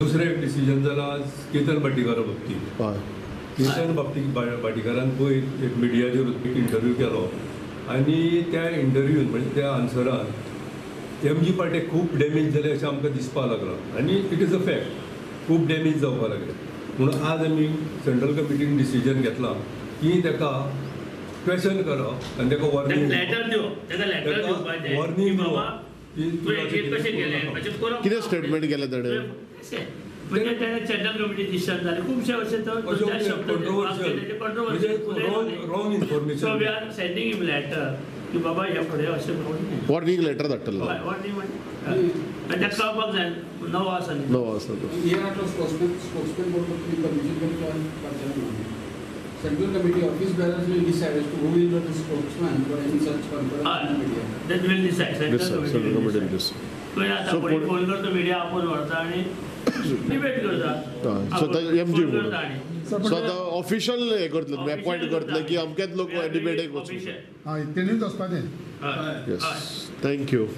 दुसरें एक डिसिजन जालां आज केतन भाटीकारा बाबतींत. केतन भाटीकारान पयर एक मिडियाचेर एक इंटरव्यू केलो आनी त्या इंटरव्यून म्हणजे त्या आन्सरान एमजी पार्टीक खूब डॅमेज जालें अशें आमकां दिसपाक लागलां आनी it is a fact, खूब डॅमेज जावपाक लागलें. म्हणून आज आमी सेंट्रल कमिटीन डिसिजन घेतलां की ताका क्वेशन करप आनी ताका वॉर्निंग लेटर दिवप, ताका लेटर दिवपाचें वॉर्निंग दिवप की कशें केलें, कितें स्टेटमेंट केलें ताणें. म्हणजे त्याने सेंट्रल कमिटी डिसिजन झाले खूपशे अशे wrong information. So we are sending him letter की बाबा ह्या फुडें अशें वॉर्निंग लेटर धाडटलो. वॉर्निंग म्हणजे आनी ताका कळपाक जाय नवो आसा नवो आसा. Central Committee office bearers will decide as to who will be the spokesman for any such conference in media. That will decide. Central Committee will decide. आता कोणी फोन करतो मीडिया आपोवन व्हरता आनी डिबेट करता. सो एमजी सो आतां official हें करतले तुमी, अपॉयंट करतले की अमकेच लोक डिबेटेक वचूं. हय, तेणीच वचपाचें. Yes, thank you.